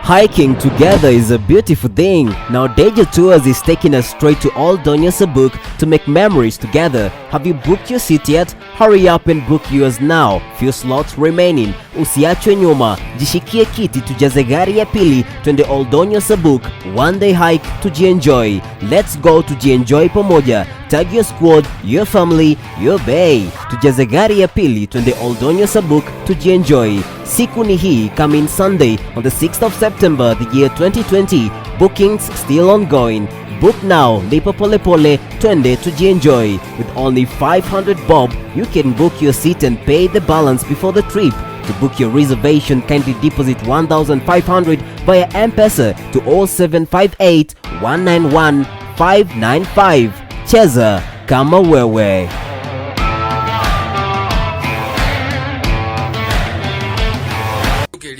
Hiking together is a beautiful thing. Now Deja Tours is taking us straight to Ol Doinyo Sabuk to make memories together. Have you booked your seat yet? Hurry up and book yours now. Few slots remaining. Usiachwe nyuma. Jishikie kiti tujaze gari ya pili twende Ol Doinyo Sabuk. One day hike tujienjoy. Let's go tujienjoy pamoja. Tag your squad, your family, your bay. Tujaze gari ya pili twende Ol Doinyo Sabuk tujienjoy. Siku ni hii, coming Sunday on the 6th of September the year 2020. Bookings still ongoing. Book now, lipa pole pole, twende tujienjoy. With only 500 bob, you can book your seat and pay the balance before the trip. To book your reservation, kindly deposit 1,500 via M-Pesa to 0758 191 595. Cheza kama wewe.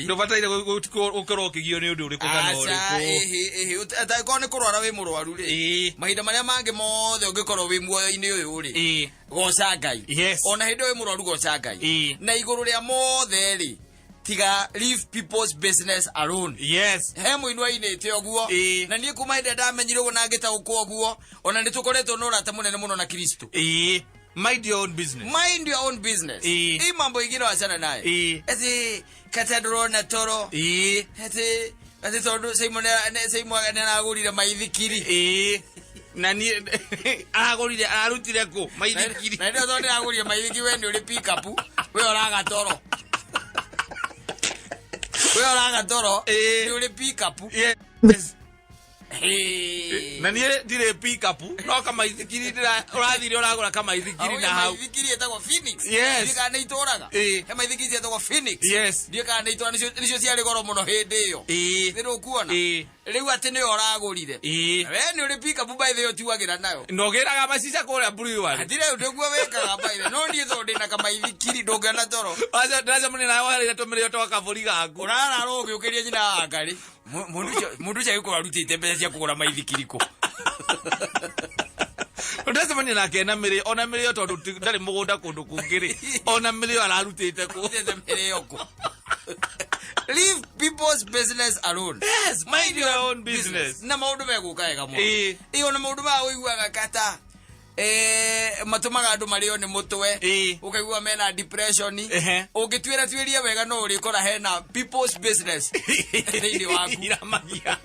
Ndũbataire gũkorwo ũkĩgio nĩ ũndũ ũrĩkũ kana Aca, ũrĩkũ. ĩhĩ ĩhĩ, angĩkorwo nĩ kũrwara wĩ mũrwaru rĩ, mahinda marĩa mangĩ mothe ũngĩkorwo wĩ muoyo-inĩ ũyũ rĩ, goca Ngai. Ona hĩndĩ ĩyo wĩ mũrwaru, goca Ngai. Na igũrũ rĩa mothe rĩ, tiga, leave people's business alone. He mũini wainĩte ũguo. Na niĩ kuma hĩndĩ ĩrĩa ndamenyire ũguo na ngĩtaũkwo ũguo, ona nĩ tũkoretwo na ũrata mũnene mũno na Kristo. Ĩĩ, mind your own business. Mind your own business. Hii mambo ingine wachana naye. Ati kata ndũrona toro, ati tondũ Simon Simon nĩ aragũrire maithikiri. Ĩĩ, na niĩ aragũrire, ararutire kũ maithikiri? Na ndio tondũ ndĩragũrire maithikiri, we nĩ ũrĩ pick-up, we ũraga toro, we ũraga toro. Nĩ ũrĩ pick-up. Hey. Na niĩ ndirĩ pick-up, no kamaithikiri ũrathire ũragũra kamaithikiri na hau. Maithikiri ĩtagwo Phoenix. Yes. Ndiũĩ kana nĩ itũraga. He maithikiri ciĩtagwo Phoenix. Ndiũĩ kana nĩ itũraga, nĩcio ciarĩ goro mũno hĩndĩ ĩyo. Nĩ ũkuona rĩu atĩ nĩyo ũragũrire. We nĩ ũrĩ pick-up, by the way, ũtuagĩra nayo. Ndogĩraga macica kũrĩa brewery. Hatirĩ ũndũ ũguo wĩkaga by the way. No niĩ tondũ ndĩna kamaithikiri, ndũngĩona toro. Ndĩracemania nawe wehereire tũmĩrĩo twa kabũri gaku. Ũrarara ũgĩũkĩria nyina wa ngarĩ. Mũndũ ũcio agĩkorwo arutĩte mbeca cia kũgũra maithikiri kũ? Ndĩracemania nake na mĩrĩo, ona mĩrĩo, tondũ ndarĩ mũgũnda kũndũ kũngĩ rĩ, ona mĩrĩo ararutĩte kũ? Arutĩte mĩrĩo kũ? Leave people's business alone. Yes, mind your own business. Na maũndũ megũka wega mũno. Ĩ, ona maũndũ maya ũiguaga kata matũmaga andũ marĩo nĩ mũtwe, ũkaigua mena depression. Ũngĩtuĩra tuĩria wega, no ũrĩkora hena people's business thĩinĩ waku. Iramagia.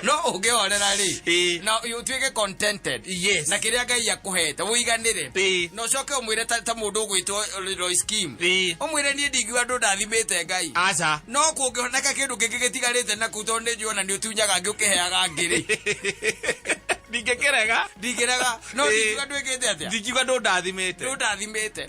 No ũngĩhorera rĩ, na ũtuĩke contented na kĩrĩa Ngai akũhete, ũiganĩre, na ũcoke ũmwĩre ta mũndũ ũgwĩtwo Royce Kim, ũmwĩre, niĩ ndingiuga ndũndathimĩte Ngai, Aca. no kũngĩoneka kĩndũ kĩngĩ gĩtigarĩte na kũu, tondũ nĩ njũĩ ona nĩ ũtunyaga angĩ ũkĩheaga angĩ rĩ, Ndingĩkĩrega. Ndingĩrega, no ndingiuga ndwĩkĩte atĩa. Ndingiuga ndũndathimĩte. Ndũndathimĩte.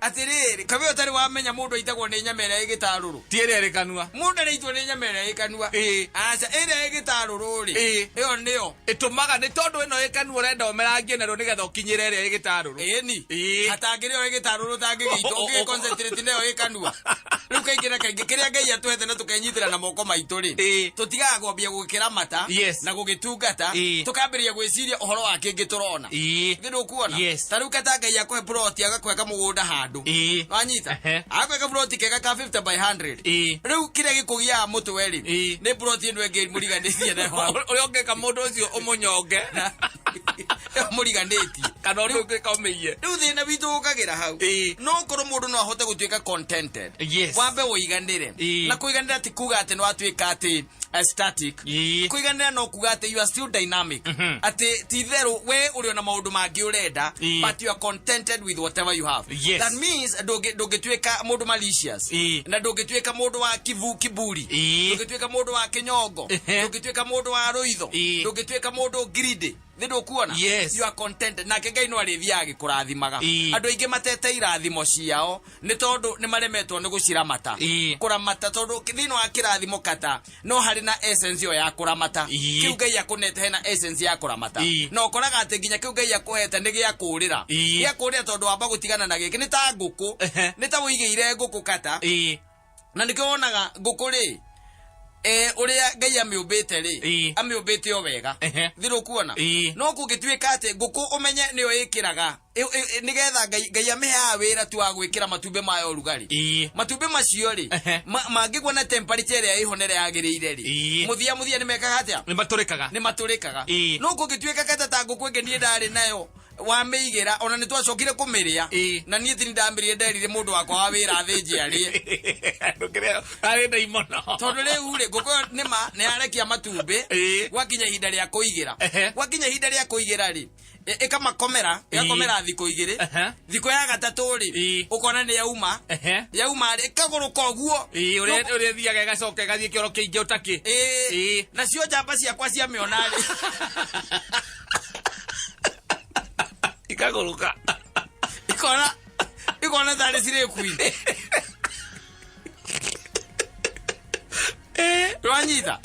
Atĩrĩrĩ, kabe ũtarĩ wamenya mũndũ aitagwo nĩ nyama ĩrĩa ĩgĩtarũrũ? Ti ĩrĩa ĩrĩ kanua. Mũndũ araitwo nĩ nyama ĩrĩa ĩ kanua. Aca, ĩrĩa ĩgĩtarũrũ rĩ, ĩyo nĩyo Ĩtũmaga nĩ tondũ ĩno ĩ kanua ũrenda ũmerangie narĩo nĩgetha ũkinyĩre ĩrĩa ĩgĩtarũrũ. Ĩni hatangĩrĩ ĩyo ĩgĩtarũrũ ũtangĩgĩitwo, ũngĩ concentrate nayo ĩ kanua. Rĩu kaingĩ na kaingĩ kĩrĩa Ngai atũhete na tũkenyitĩra na moko maitũ rĩ, tũtigaga kwambia gũkĩramata na gũgĩtungata, tũkambĩrĩria gwĩciria ũhoro wa kĩngĩ tũrona. Thĩ ndũkuona? Yes. Ta rĩu kata Ngai akũhe ploti, agakũhe kamũgũnda handũ. Wanyita? Agakũhe kaploti kega ka 50 by 100. Rĩu kĩrĩa gĩkũgiaga mũtwe rĩ, nĩ ploti ĩno ĩngĩ mũriganĩtie nayo hau. Ũrĩa ũngĩka mũndũ ũcio ũmũnyonge. Ĩyo mũriganĩtie. Kana ũrĩa ũngĩka ũmĩiye. Rĩu thĩna witũ ũkagĩra hau. No korwo mũndũ no ahote gũtuĩka contented, wambe ũiganĩre. Na kũiganĩra ti kuga atĩ nĩ watuĩka atĩ static. Kũiganĩra no kuga atĩ you are still dynamic, atĩ ti itherũ we ũrĩ ona maũndũ mangĩ ũrenda, but you are contented with whatever you have. That means ndũngĩtuĩka mũndũ malicious, na ndũngĩtuĩka mũndũ wa kivu kiburi, ndũngĩtuĩka mũndũ wa kĩnyongo, ndũngĩtuĩka mũndũ wa rũitho, ndũngĩtuĩka mũndũ greedy. Nĩ ndũkuona? Yes. You are contented, nake Ngai no arĩthiaga agĩkũrathimaga. Andũ aingĩ matete irathimo ciao nĩ tondũ nĩ maremetwo nĩ gũciramata. Kũramata, tondũ thĩinĩ wa kĩrathimo kata no harĩ na essence ĩyo ya kũramata. Kĩu Ngai akũnete hena essence ya kũramata. Na ũkoraga atĩ nginya kĩu Ngai akũhete nĩ gĩa kũrĩra, gĩa kũrĩra, tondũ wamba gũtigana na gĩkĩ. Nĩ ta ngũkũ, nĩ ta wĩigĩire ngũkũ kata, na nĩkĩo wonaga ngũkũ rĩ, Ũrĩa Ngai amĩũmbĩte rĩ, amĩũmbĩte o wega. Thirũ kuona. No kũngĩtuĩka atĩ ngũkũ ũmenye nĩyo ĩkĩraga nĩgetha Ngai amĩheaga wĩra tu wa gwĩkĩra matumbĩ mayo ũrugarĩ. Matumbĩ macio rĩ, mangĩgwa na temperature ĩrĩa ĩho na ĩrĩa yagĩrĩire rĩ, mũthia mũthia nĩ mekaga atĩa? Nĩ matũrĩkaga. Nĩ matũrĩkaga. No kũngĩtuĩka kata ta ngũkũ ĩngĩ niĩ ndarĩ nayo wamĩigĩra, ona nĩ twacokire kũmĩrĩa, na niĩ tini ndamĩrĩire, nderire mũndũ wakwa wa wĩra athĩnje arĩe. Ndũkĩrĩa arĩ ndaimono. Tondũ rĩu rĩ, ngũkũ ĩyo nĩma nĩ yarekia matumbĩ, gwakinya ihinda rĩa kũigĩra, gwakinya ihinda rĩa kũigĩra rĩ, ĩkamakomera, ĩgakomera thikũ 2. Thikũ ya gatatũ rĩ, ũkona nĩ yauma. Yauma rĩ, ĩkagũrũka ũguo. Ũrĩa ĩthiaga ĩgacoka ĩgathiĩ kĩoro kĩingĩ ũtakĩ. Nacio njamba ciakwa ciamĩona rĩ, Ikagũrũka. Ikona tarĩ cirĩ queen. Rwanyita.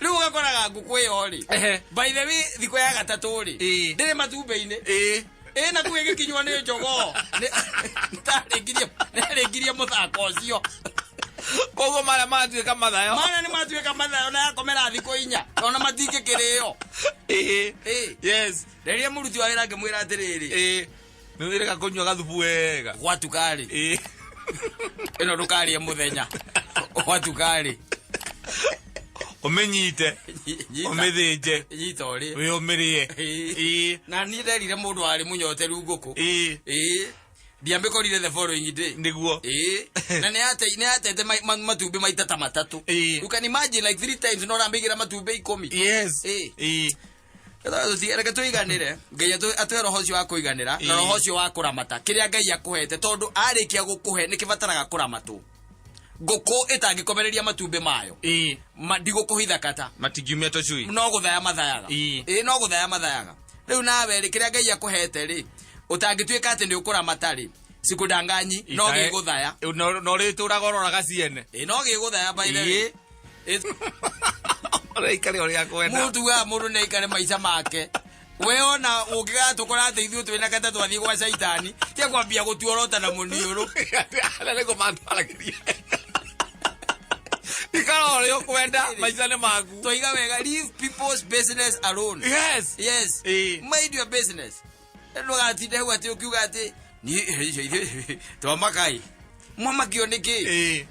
Rĩu ũgakoraga ngũkũ ĩyo rĩ, by the way, thikũ ya gatatũ rĩ, ndĩrĩ matumbĩ-inĩ. Ĩ na kuu ĩgĩkinywo nĩ njogoo. Ndarĩkirie mũthako ũcio. Koguo marĩa matuĩka mathayo. Mana nĩ matuĩka mathayo na yakomera thikũ 4 ona matingĩkĩrĩo. Yes. Rĩrĩa mũruti wa wĩra ngĩmwĩra atĩrĩrĩ, Nĩ wĩrĩga kũnyua gathubu wega. Gwatuka-rĩ, ĩno ndũkarĩe mũthenya, gwatuka-rĩ, Ũmĩnyite. Ũmĩthĩnje. Nyita ũrĩe. Wĩ ũmĩrĩe. Na niĩ nderire mũndũ warĩ mũnyoteru ngũkũ. Ndiamĩkorire the following day. Nĩguo. Na nĩ yatete matumbĩ maita ta matatũ. You can imagine, like three times, no ũramĩigĩra matumbĩ 10. Reke tũiganĩre. Ngai atũhe roho ũcio wa kũiganĩra na roho ũcio wa kũramata kĩrĩa Ngai akũhete, tondũ arĩkia gũkũhe nĩ kĩbataraga kũramatwo. Ngũkũ ĩtangĩkomereria matumbĩ mayo, ndigũkũhitha kata, Matingiumia tũcui. No gũthaya mathayaga. Ĩĩ, no gũthaya mathayaga. Rĩu nawe rĩ, kĩrĩa Ngai akũhete rĩ, ũtangĩtuĩka atĩ nĩ ũkũramata rĩ, sikudanganyi, no gĩgũthaya. No rĩtũraga ũroraga ciene. Ĩĩ, no gĩgũthaya, by the way. Ũraikare ũrĩa kwenda. Mũndũ tugaga mũndũ nĩ aikare maica make. We ona ũngĩgatũkora atĩ ithuĩ twĩna kata twathiĩ gwa caitani, tia kwambia gũtuorota na mũniũrũ. Arĩa nĩguo matwaragĩria. Ikara ũrĩa ũkwenda, maica nĩ maku. Twaiga wega, leave people's business alone. Yes. Mind your business. Ndũgatinde hau atĩ ũkiuga atĩ niĩ twamakai mwamakio nĩkĩ.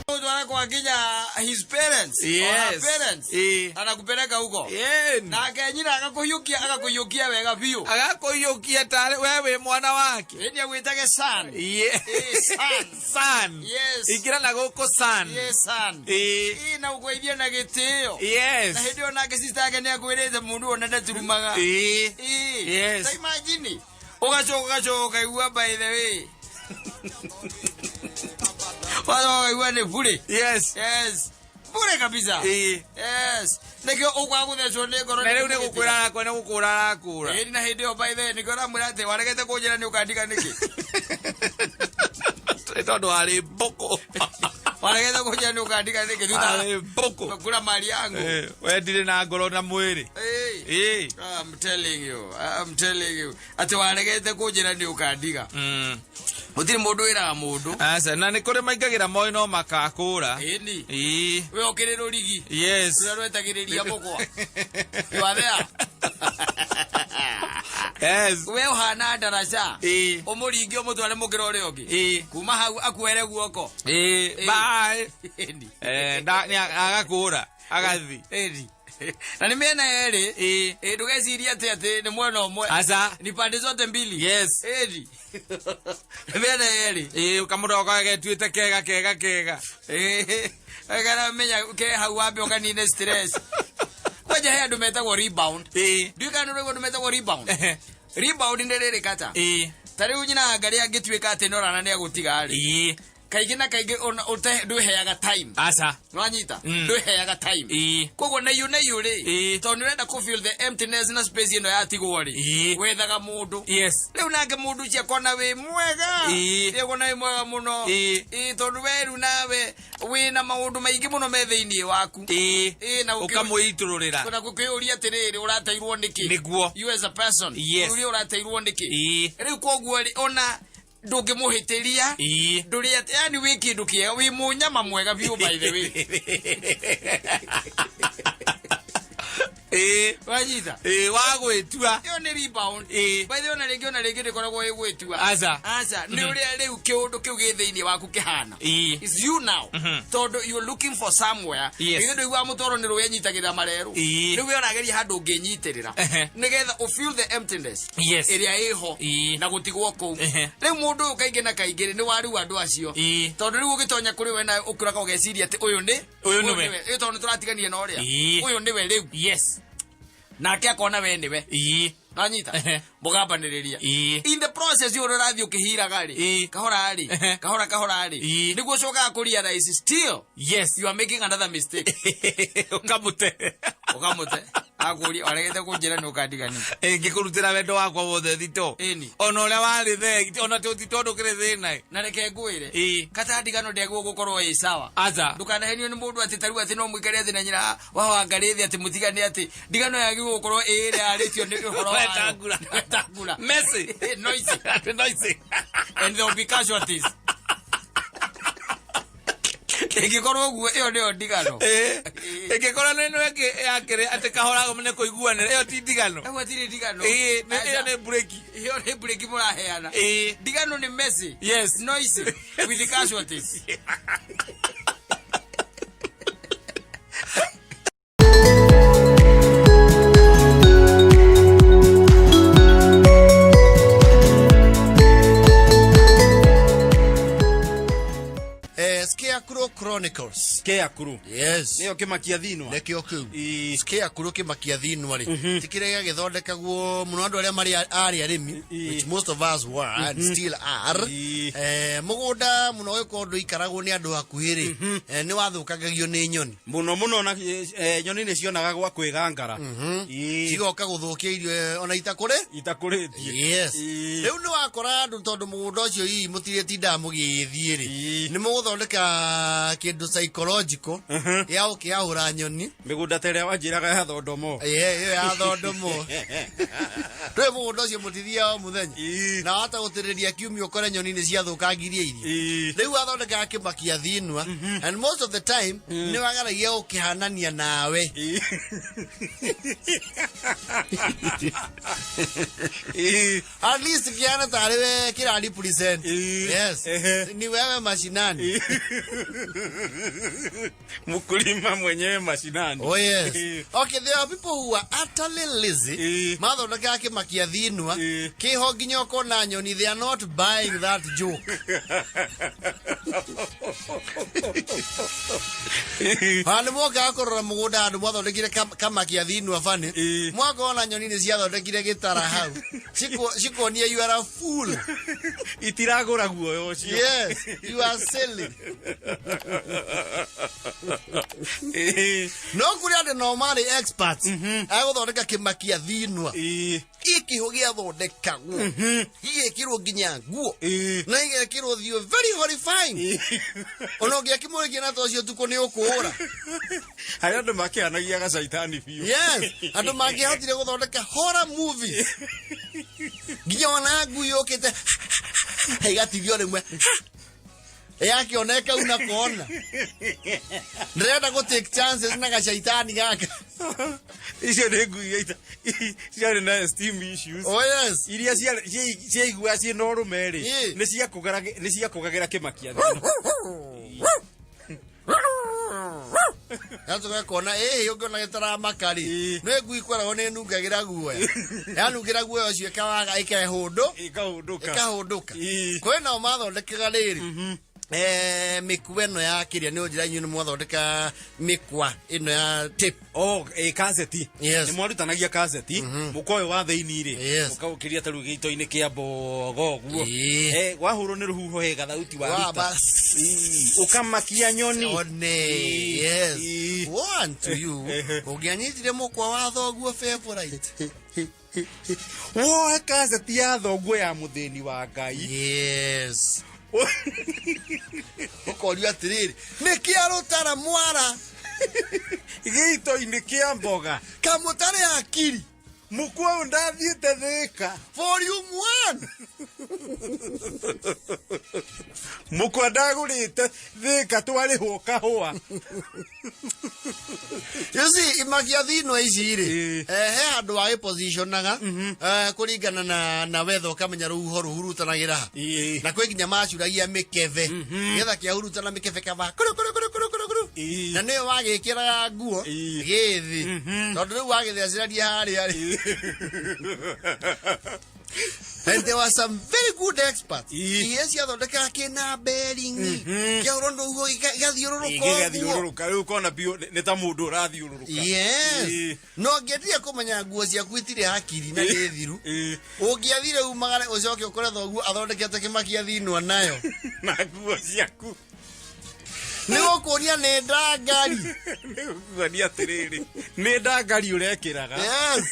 Utwara kwa nginya his parents or her parents. Anakupeleka huko. Nake nyina agakũhiũkia wega biũ. Agakũiyũkia tarĩ we wĩ mwana wake. Ĩni agwĩtage son. Son. Son. Ingĩra na gũkũ, son. Yes, son. Ĩ, na ũkũithia na gĩtĩo. Na hĩndĩ ĩyo nake sister yake nĩ akwĩrĩte mũndũ ona ndaturumaga. Ta imagine ũgacoka ũkaigua, by the way, ũgacoka ũkaigua nĩ bure. Yes, bure kabisa. Yes, nĩkĩo ũkwaga gũthecwo nĩ ngoro. Na rĩu nĩ gũkwĩra arakwa, nĩ gũkũra arakũra. Ĩni na hĩndĩ ĩyo, by the way, nĩkĩo ũramwĩra atĩ waregete kũnjĩra nĩ ũkandiga nĩkĩ. Nĩ tondũ warĩ mbũkũ. Waregete kũnjĩra nĩ ũkandiga nĩkĩ thutha Warĩ mbũkũ. kura mali yangu. Wendire na ngoro na mwĩrĩ. I'm telling you, I'm telling you atĩ waregete kũnjĩra nĩ ũkandiga. Gũtirĩ mũndũ wĩraga mũndũ. Aca, na nĩ kũrĩ maingagĩra moĩ no makakũra. Ĩni. We ũkĩrĩ rũrigi rũrĩa rwetagĩrĩria mũkwa. You are there. We ũhana ndaraca. Ũmũringie ũmũtware mũkĩra ũrĩa ũngĩ. Kuma hau akuere guoko. Bye. Ĩni. Nĩ agakũra agathi. Ĩni. Na nĩ mĩena yerĩ. Ĩ, ndũgecirie atĩ nĩ mwena ũmwe. Aca. Ni pande zote mbili. Ĩni. Nĩ mĩena yerĩ. Kamũndũ gaka getuĩte kega kega kega. Karamenya ke hau wambe ũkanine stress. Kwanja he andũ metagwo rebound. Ndiũĩ kana nĩ ũraigua andũ metagwo rebound. Rebound nĩ rĩrĩ kata. Ta rĩu nyina ngarĩ angĩtuĩka atĩ norana nĩ agũtiga rĩ. Kaingĩ na kaingĩ ona ndwĩheaga time. Aca. Nwanyita? Ndwĩheaga time. Koguo na iũ na iũ rĩ, tondũ nĩ ũrenda kũ fill the emptiness na space ĩno yatigwo rĩ, wethaga mũndũ. Rĩu nake mũndũ ũcio akona wĩ mwega. Akona wĩ mwega mũno. Ĩĩ, tondũ we rĩu nawe wĩna maũndũ maingĩ mũno me thĩinĩ waku. Ĩĩ, na Ũkamwĩitũrũrĩra. Na gũkĩũria atĩrĩrĩ, ũrateirwo nĩkĩ? Nĩguo. You as a person, ũrĩa ũrateirwo nĩkĩ? Rĩu koguo rĩ, ona ndũngĩmũhĩtĩria, ndũrĩ atĩ yani wĩ kĩndũ kĩega, wĩ mũnyama mwega biũ, by the way. Wanyita? Ĩĩ, wagwĩtua. Ĩyo nĩ rebound. By the way, ona rĩngĩ ndĩkoragwo ĩ gwĩtua. Aca. Aca, nĩ ũrĩa rĩu kĩũndũ kĩu gĩ thĩinĩ waku kĩhana. It's you now, tondũ you're looking for somewhere. Ithuĩ ndũiguaga mũtoro nĩ rũĩ anyitagĩrĩra marerũ. Rĩu we ũrageria handũ ũngĩnyitĩrĩra nĩgetha ũ feel the emptiness ĩrĩa ĩho na gũtigwo kũu. Rĩu mũndũ ũyũ kaingĩ na kaingĩ rĩ, nĩ wariu andũ acio, tondũ rĩu ũgĩtonya kũrĩ we nawe ũkĩroka ũgeciria atĩ ũyũ nĩ Ũyũ nĩwe. Ĩ, tondũ nĩ tũratigania na ũrĩa ũyũ nĩwe rĩu, nake akona we nĩwe. Nanyita? Mũgambanĩrĩria. In the process ũrĩa ũrathiĩ ũkĩhiraga rĩ, kahora rĩ, kahora kahora rĩ, nĩguo ũcokaga kũ realize still you are making another mistake. Ũkamũte. Ũkamũte, akũria, waregete kũnjĩra nĩ ũkandigania. Ngĩkũrutĩra wendo wakwa wothe thito. Ona ũrĩa warĩ thegi, ona ti tondũ kĩrĩ thĩna. Na reke ngwĩre, kata ndigano ndĩagĩrĩirwo gũkorwo ĩ sawa. Aca. Ndũkanahenio nĩ mũndũ atĩ tarĩu atĩ no mũikare thĩ na nyina wa Wangarĩ thĩ atĩ mũtigane, atĩ ndigano yagĩrĩirwo gũkorwo ĩ ĩrĩa yarĩtio nĩ ũhoro wayo. Wetangura. Wetangura. Messi. Noisy. Noisy. And there will be casualties. Ĩngĩkorwo ũguo, ĩyo nĩyo ndigano. Ĩngĩkorwo nĩ ĩno ĩngĩ yakĩrĩ atĩ kahora nĩ kũiguanĩra, ĩyo ti ndigano. Ĩyo tirĩ ndigano. Ĩyo nĩ break. Ĩyo nĩ break mũraheana. Ndigano nĩ messy, noisy with the casualties. Scarecrow Chronicles. Scarecrow. Yes. Nĩyo kĩmakia thinwa. Nĩkĩo kĩu. Scarecrow, kĩmakia thinwa rĩ, ti kĩrĩa gĩagĩthondekagwo mũno andũ arĩa marĩ arĩ arĩmi, which most of us were and still are. Mũgũnda mũno ũgĩkorwo ndũikaragwo nĩ andũ hakuhĩ rĩ, nĩ wathũkangagio nĩ nyoni. Mũno mũno, na nyoni nĩ cionaga gwa kwĩgangara. Cigoka gũthũkia irio ona itakũrĩ Itakũrĩtie. Rĩu nĩ wakora andũ, tondũ mũgũnda ũcio hihi mũtirĩtindaga mũgĩgĩthiĩ rĩ, nĩ mũgũthondeka kĩndũ psychological ya gũkĩahũra nyoni. Mĩgũnda ta ĩrĩa wanjĩraga ya thondomo. Ĩĩ, ĩyo ya thondomo ndũĩ mũgũnda ũcio mũtithiaga o mũthenya, na wahota gũtĩrĩria kiumia ũkore nyoni nĩ ciathũkangirie irio. Rĩu wathondekaga kĩmakia thinwa, and most of the time nĩ wageragia gũkĩhanania nawe. At least kĩhana tarĩ we kĩra represent. Yes. Ni wewe mashinani. Mkulima mwenyewe mashinani. Oh yes. Okay, there are people who are utterly lazy. Mathondekaga kĩmakia thinwa kĩho nginya ũkona nyoni, they are not buying that joke. Ona nĩ mokaga kũrora mũgũnda handũ mwathondekire kamakia thinwa bani, mwakona nyoni nĩ ciathondekire gĩtara hau. Cikonia you are a fool. Itiragũra guoya ũcio. Yes, you are silly. No kũrĩ andũ nao marĩ experts agũthondeka kĩmakia thinwa. Gĩkĩho gĩathondekagwo gĩgekĩrwo nginya nguo na gĩgekĩrwo thiũ, very horrifying. Ona ũngĩakĩmũrĩkia na tocio ũtukũ nĩ ũkũũra. Harĩ andũ makĩhanagia gacaitani biũ. Yes, andũ mangĩahotire gũthondeka horror movies, nginya ona ngui yũkĩte ĩgatigio rĩmwe yakĩona ĩkauna kona, ndĩrenda gũ take chances na gacaitani gaka. Icio nĩ ngui iria ciarĩ na esteem issues. Oh yes. Iria ciaigua ciĩna ũrũme rĩ, nĩ ciakũgagĩra kĩmakia thĩinĩ. Gacoka kona ĩhĩ ũngĩona gĩtaramaka rĩ, nĩ ngui kweragwo nĩ nungagĩra guoya, yanungĩra guoya ũcio ĩkawaga ĩkehũndũ. Ĩkahũndũka. Ĩkahũndũka. Kwĩ nao mathondekaga rĩrĩ. Mĩkua ĩno ya kĩrĩa nĩ ũnjĩra inyuĩ nĩ mwathondeka mĩkwa ĩno ya tape. Oh, kaseti. Yes. Nĩ mwarutanagia kaseti mũkwa ũyũ wa thĩinĩ rĩ, ũkaũkĩria ta rĩu gĩito-inĩ kĩa mbogo ũguo. Wahũrwo nĩ rũhuho he gathauti waruta. Ũkamakia nyoni. One. Yes. One to you. Ũngĩanyitire mũkwa wa thoguo favorite. Woe kaseti ya thoguo ya mũthĩni wa Ngai. Yes. Ũkorio atĩrĩrĩ, nĩkĩ arũtara mwara gĩito-inĩ kĩa mboga kamũtarĩ akiri Mũkwa ũyũ ndathiĩte Thĩka. Volume 1. Mũkwa ndagũrĩte Thĩka twarĩhwo kahũa. You see, imakia thino ici rĩ, he handũ wagĩpositionaga kũringana na weather, ũkamenya rũhuho rũhurutanagira ha. Na kwĩ nginya macuragia mĩkebe nĩgetha kĩahurutana mĩkebe kaba kuru kuru kuru kuru kuru kuru. Na nĩyo wagĩkĩraga nguo gĩthĩ, tondũ rĩu wagĩthecereria harĩa rĩ. And there were some very good experts iria ciathondekaga kĩna bearing, kĩahũrwo nĩ rũhuho gĩgathiũrũrũka ũguo. Gĩgathiũrũrũka rĩu ũkona biũ nĩ ta mũndũ ũrathiũrũrũka. Yes. No ũngĩendire kũmenya nguo ciaku itirĩ hakiri na nĩ thiru, ũngĩathire umagare ũcoke ũkore thoguo athondekete kĩmakia thinwa nayo na nguo ciaku. Nĩ gũkũria nĩ ndangari. Nĩ gũkuonia atĩrĩrĩ, nĩ ndangari ũrekĩraga. Yes.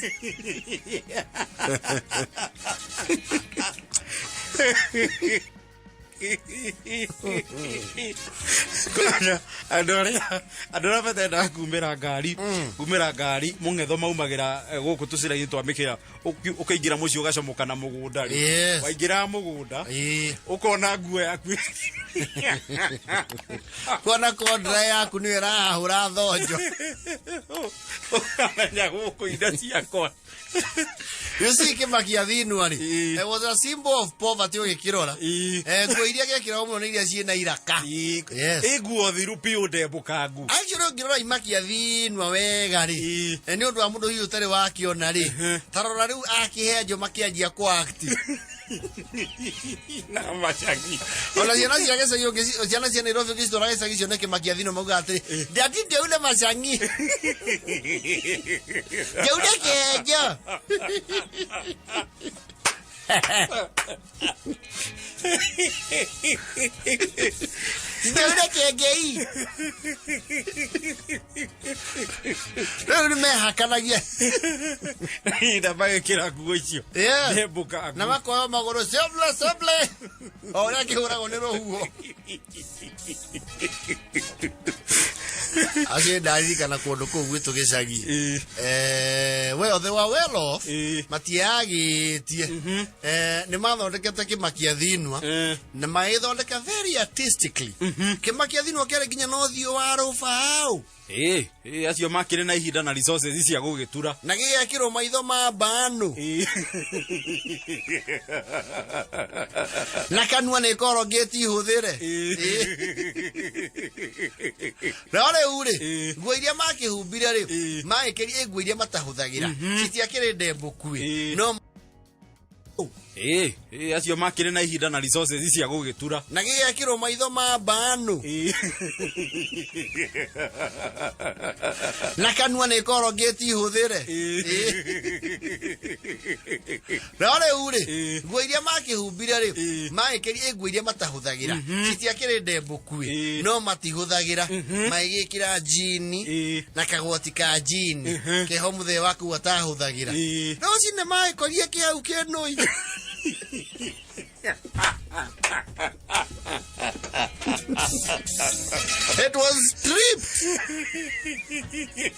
Kwanja, andũ arĩa matendaga kumĩra ngari mũng'etho maumagĩra gũkũ tũcĩra-inĩ twa mĩkĩra, ũkaingĩra mũciĩ ũgacomoka na mũgũnda rĩ, waingĩra mũgũnda ũkona nguo yaku. Kuona kondra yaku nĩyo ĩrahũra thonjo. Ũkamenya gũkũ indo ciakwa. You see, kĩmakia thinwa rĩ, it was a symbol of poverty ũgĩkĩrora. Nguo iria gĩekĩragwo mũno nĩ iria ciĩna iraka. Yes. Ĩ nguo thiru biũ ndembũkangu. Actually, ũngĩrora imakia thinwa wega rĩ, nĩ ũndũ wa mũndũ hihi ũtarĩ wakĩona rĩ, ta rora rĩu akĩhenjo makĩanjia kũ act na macagi. Ona ciana cia gĩcagi ciana cia Nairobi ũngĩcitwara gĩcagi cione kĩmakia thino mauga atĩrĩ, "Ndati ndeule macangi, ndeule kĩhenjo." Ndeule kĩengei. Rĩu nĩ mehakanagia. Na magĩkĩra nguo icio ndembũkangu. Na makoya magũrũ seble seble o ũrĩa kĩhũragwo nĩ rũhuho. Acio ndaririkana kũndũ kũu gwitũ gĩcagi. Well, they were well off. Matiagĩtie. Nĩ mathondekete kĩmakia thinwa na magĩthondeka very artistically. Kĩmakia thinwa kĩarĩ nginya na ũthiũ wa rũbaũ. Ĩ acio makĩrĩ na ihinda na resources cia gũgĩtura. Na gĩgekĩrwo maitho ma mbanu na kanua nĩ korongĩti hũthĩre. No rĩu rĩ, nguo iria makĩhumbire rĩ, magĩkĩria nguo iria matahũthagĩra citiakĩrĩ ndembũku no. Ĩ acio makĩrĩ na ihinda na resources cia gũgĩtura. Na gĩgekĩrwo maitho ma mbanu na kanua nĩ korongĩti hũthĩre. No rĩu rĩ, nguo iria makĩhumbire rĩ, magĩkĩria nguo iria matahũthagĩra citiakĩrĩ ndembũku no matihũthagĩra, magĩgĩkĩra jini na kagwati ka jini keho mũthee waku atahũthagĩra. No cine magĩkorie kĩhau kĩnũi. It was stripped.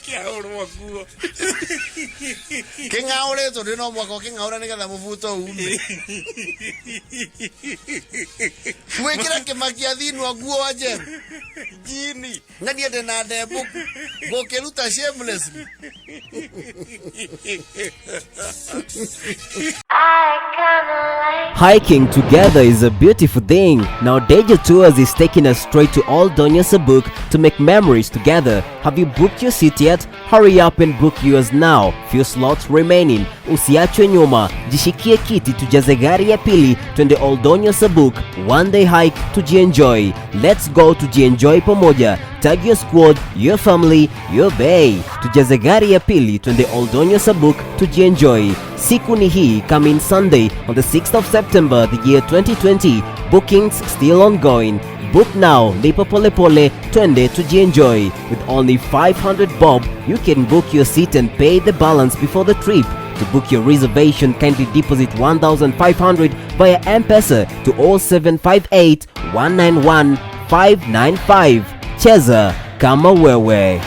Kĩahũrwo nguo. Kĩng'aũrĩtwo ndĩ no mwaka ũkĩng'aũra nĩgetha mũbuto ume. Mwĩkĩre kĩmakia thinwa nguo njerũ jini na niĩ ndĩ na ndembũku ngũkĩruta shamelessly. Hiking together is a beautiful thing. Now Deja Tours is taking us straight to Ol Doinyo Sabuk to make memories together. Have you booked your seat yet? Hurry up and book yours now. Few slots remaining. Usiachwe nyuma. Jishikie kiti tujaze gari ya pili twende Ol Doinyo Sabuk. One day hike tujienjoy. Let's go tujienjoy pamoja. Tag your squad, your family, your bay. Tujaze gari ya pili twende Ol Doinyo Sabuk tujienjoy. Siku ni hii, coming Sunday on the 6th of September the year 2020. Bookings still ongoing. Book now, lipa pole pole, twende tujienjoy. With only 500 bob, you can book your seat and pay the balance before the trip. To book your reservation, kindly deposit 1,500 via M-Pesa to 0758 191 595. Cheza kama wewe.